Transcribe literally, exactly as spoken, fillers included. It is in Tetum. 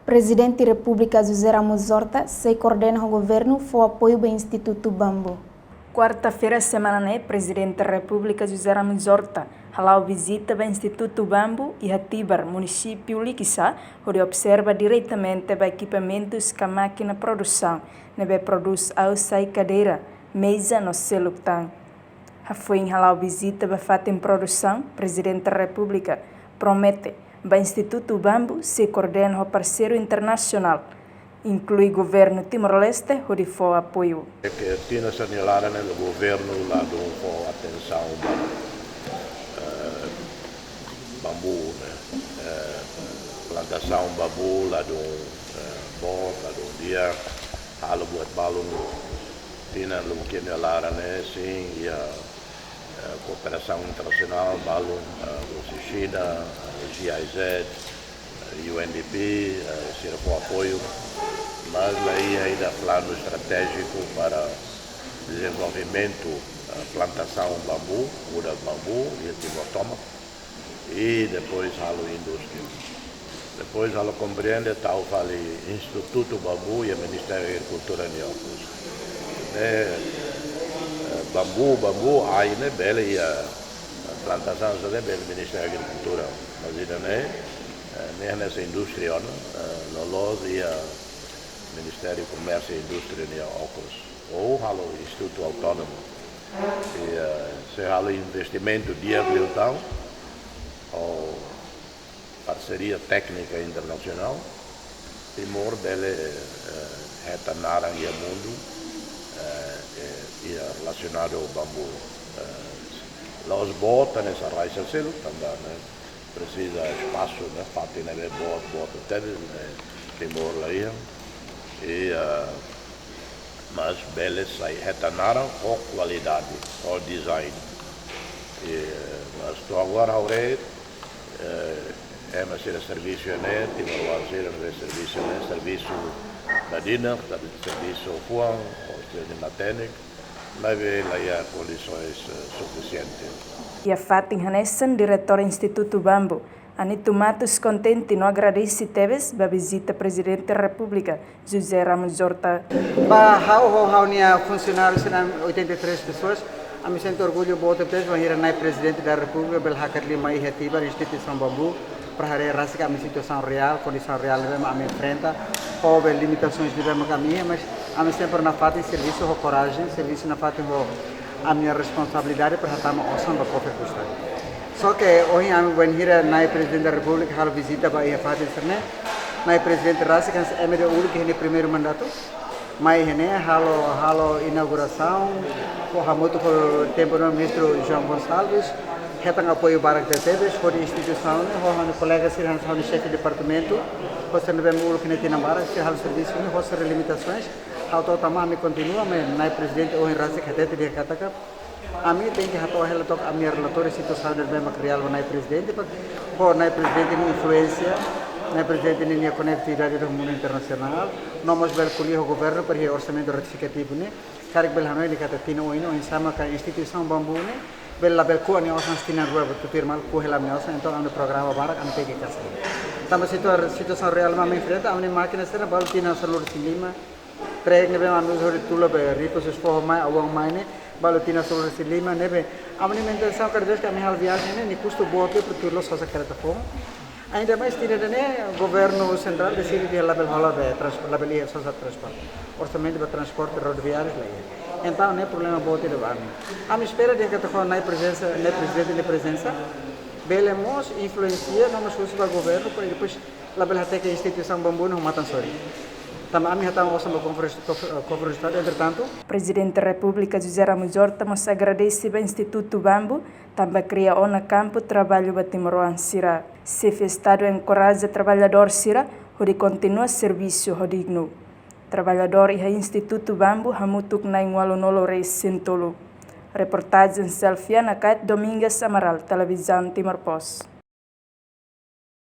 Prezidente Repúblika José Ramos Horta sei koordena ho governu fó apoiu ba Institutu Bambu. Kuarta-feira semana ne'e, Prezidente Repúblika José Ramos Horta hala'o vizita ba Institutu Bambu iha Tibar, munisípiu Likisá, hodi observa diretamente ba ekipamentus ka mákina produsaun ne'ebé prodús aas sai kadeira, meza no seluk tan. Hafoin hala'o vizita ba fatin produsaun, Prezidente Repúblika promete ba Institutu Bambu sei koordena ho parseiru internasionál, inklui governu Timor-Leste, hodi fó apoiu. Ke tinan sira-nia laran ne'e governu ladún fó atensaun ba, eh, bambu, ne'e. Eh, plantasaun bambu ladún, eh, boot, ladún di'ak, halo buat balun. Tinan lubuk nia laran ne'e, sin, iha, eh, kooperasaun internasionál balun, eh, husi Xina, eh, G I Z, eh, U N D P, eh, sira fó apoiu, mas la iha ida planu estratéjiku para dezenvolvimentu, eh, plantasaun bambu, muda bambu, iha Timor tomak. I depois halo indústria. Depois halo komprende, tau fali Institutu Bambu iha Ministériu Agrikultura nia okos. Ne'e, eh, bambu, bambu, ai ne'e bele iha, eh, plantasaun sira ne'e bele Ministériu Agrikultura. Mas ida ne'e, eh, ne'e hanesan indústria ona, eh, loloos iha Ministériu Komérsiu i Indústria nia okos. Ou halo institutu autónomu. I, eh, sei halo investimentu di'ak liután, ou parseria téknika internasionál, Timor bele, eh, hetan naran iha mundu, eh, eh, iha relasionadu ho bambu. Eh, la'ós boot hanesan rai sira seluk, tanba, ne'e, presiza espasu, ne'e, fatin ne'ebé boot, boot tebes, ne'e, Timor la iha. I, eh, mas bele sai hetan naran ho kualidade, ho design. I, eh, mas to'o agora ha'u haree, eh, ema sira servisu ne'e, timoroan sira ne'ebé servisu ne'e, servisu badinak, tapi servisu fuan, ou sira-nia matenek, maibé la iha kondisoens, eh, sufisiente. Iha fatin hanesan, Diretór Institutu Bambu, Anito Matos, kontente no agradese tebes ba vizita Prezidente Repúblika José Ramos Horta. Ba ha'u ho ha'u-nia funsionáriu sira oitenta e três pessoas, ami sente orgullu boot tebes bainhira Nai Prezidente da Repúblika bele hakat liu mai iha Tibar, instituisaun bambu, para haree rasik ami situasaun reál, kondisaun reál ne'ebé mak ami enfrenta, ho be limitasoens ne'ebé mak ami iha, mas ami sempre nafatin servisu ho korajen, servisu nafatin ho ami-nia responsabilidade para hatama osan ba kofre do Estadu. Só ke ohin ami bainhira Nai Prezidente da Repúblika halo vizita ba iha fatin sira-ne'e, Nai Prezidente rasik hanesan ema ida uluk iha nia primeiru mandatu mai iha ne'e halo, halo inaugurasaun, ho hamutuk ho tempu ne'ebá Ministru João Gonçalves, hetan apoiu barak tebes, hodi instituisaun ne'e, ho ha'u-nia kolega sira hanesan ha'u-nia xefe departamentu, ho sira ne'ebé uluk iha ne'e tinan barak, sira halo servisu ne'e, ho sira limitasoens, ha'u to'o tanba ami kontinua, maibé Nai Prezidente ohin rasik hatete dehan katak, ami tenke hato'o hela took ami-nia relatóriu situasaun ne'ebé mak reál ba Nai Prezidente, para ho Nai Prezidente nia influénsia, Nai Prezidente nia konektividade ho mundu internasionál, no mós bele ko'alia ho governu para iha orsamentu retifikativu ne'e, karik bele hanoin dehan katak tinan oin, oinsá maka instituisaun bambu ne'e, bele labele ko'a nia osan tinan rua ba tutuir malu, ko'a hela nia osan, entaun ami programa barak, ami tenke kasai. Tanba situa-, situasaun reál mak ami enfrenta, ami-nia mákina sira balu tinan sanulu-resin-lima, trek ne'ebé mak ami uza hodi tula be rikusus foho mai, awan mai ne'e, balu tinan sanulu-resin-lima ne'ebé. Ami-nia manutensaun kada vez ke ami halo viajen ne'e, nia kustu boot liu para tuir loos sosa karreta foun. Ainda mais tinan ida-ne'e, governu sentrál deside dehan labele hola be trans-, labele iha sosa transporte. Orsamentu ba transporte rodoviáriu la iha. Entaun ne'e problema boot ida ba ami. Ami espera dehan katak ho Nai prezensa, Nai Prezidente nia prezensa, bele mós influensia, no mós husu ba governu, para depois labele hateke instituisaun bambu ne'e ho matan sorin. Tanba ami hatama osan ba kofre, kofre, kofre Estadu, entretantu. Prezidente Repúblika José Ramos Horta mós agradese ba Institutu Bambu, tanba kria ona kampu traballu ba timoroan sira. Xefe Estadu enkoraja traballadór sira hodi kontinua servisu ho dignu. Traballadór iha Institutu Bambu hamutuk na'in-ualunulu-resin-tolu. Reportajen Selfie Nakait, Domingas Amaral, Televizaun Timor Post.